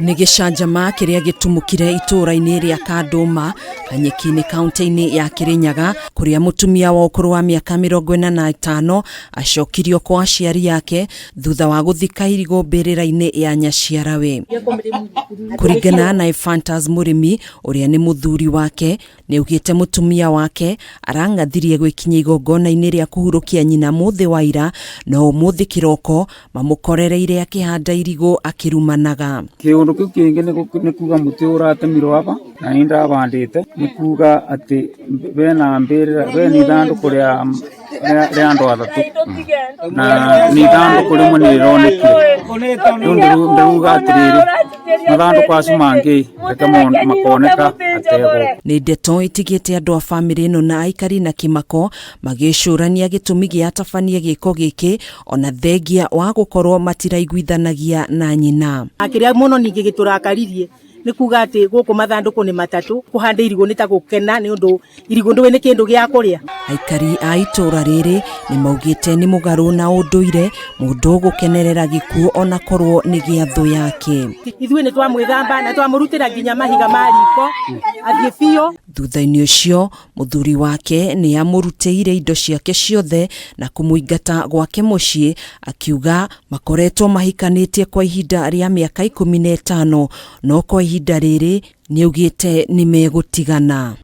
Nĩ gĩcanjama kĩrĩa gĩtumũkire itũũra-inĩ rĩa Kandũma, Kanyeki-inĩ kaunti-inĩ ya Kĩrĩnyaga, kũrĩa mũtumia wa ũkũrũ wa mĩaka 45 acokirio kwa aciari ake thutha wa gũthika irigũ mbĩrĩra-inĩ ya nyaciarawe. Kũringana na Ephantus Mũrĩmi ũrĩa nĩ mũthuri wake, nĩaugĩte mũtumia wake arang'athirie gwĩkinyia igongona-inĩ rĩa kũhurũkia nyina mũthĩ wa ira, no ũmũthĩ kĩroko mamũkorereire akĩhanda irigũ akĩrumanaga. Kĩũndũ kĩu kĩngĩ nĩ kuga mũtĩ ũratemirwo aba na nĩ ndabandĩte nĩ kuga atĩ bena mbĩrĩra bena ithandũkũ rĩa rĩa andũ athatũ na nĩ ithandũkũ rĩmwe nĩ rĩronekire. Rĩu ndĩruga atĩrĩrĩ, mathandũkũ acio mangĩ reke makoneka ategwo. Nĩ ndeto ĩtigĩte andũ a bamĩrĩ ĩno na aikari na kĩmako magĩcũrania gĩtũmi gĩa atabanie gĩko gĩkĩ ona thengia wa gũkorwo matiraiguithanagia na nyina. Kĩrĩa mũno ningĩ gĩtũrakaririe nĩ kuga atĩ gũkũ mathandũkũ nĩ matatũ, kũhanda irigũ nĩ ta gũkena nĩ ũndũ irigũ ndũĩ nĩ kĩndũ gĩa kũrĩa. Aikari a itũũra rĩrĩ nĩ maugĩte nĩ mũgarũ na ũndũire mũndũ gũkenerera gĩkuũ ona korwo nĩ gĩa thũ yake. Ithuĩ nĩ twamwĩthamba na twamũrutĩra nginya mahiga ma riko athiĩ biũ. Thutha-inĩ ũcio mũthuri wake nĩ amũrutĩire indo ciake ciothe na kũmũingata gwake mũciĩ, akiuga makoretwo mahikanĩtie kwa ihinda rĩa mĩaka 15, no kwa ihinda rĩrĩ nĩaugĩte nĩ megũtigana.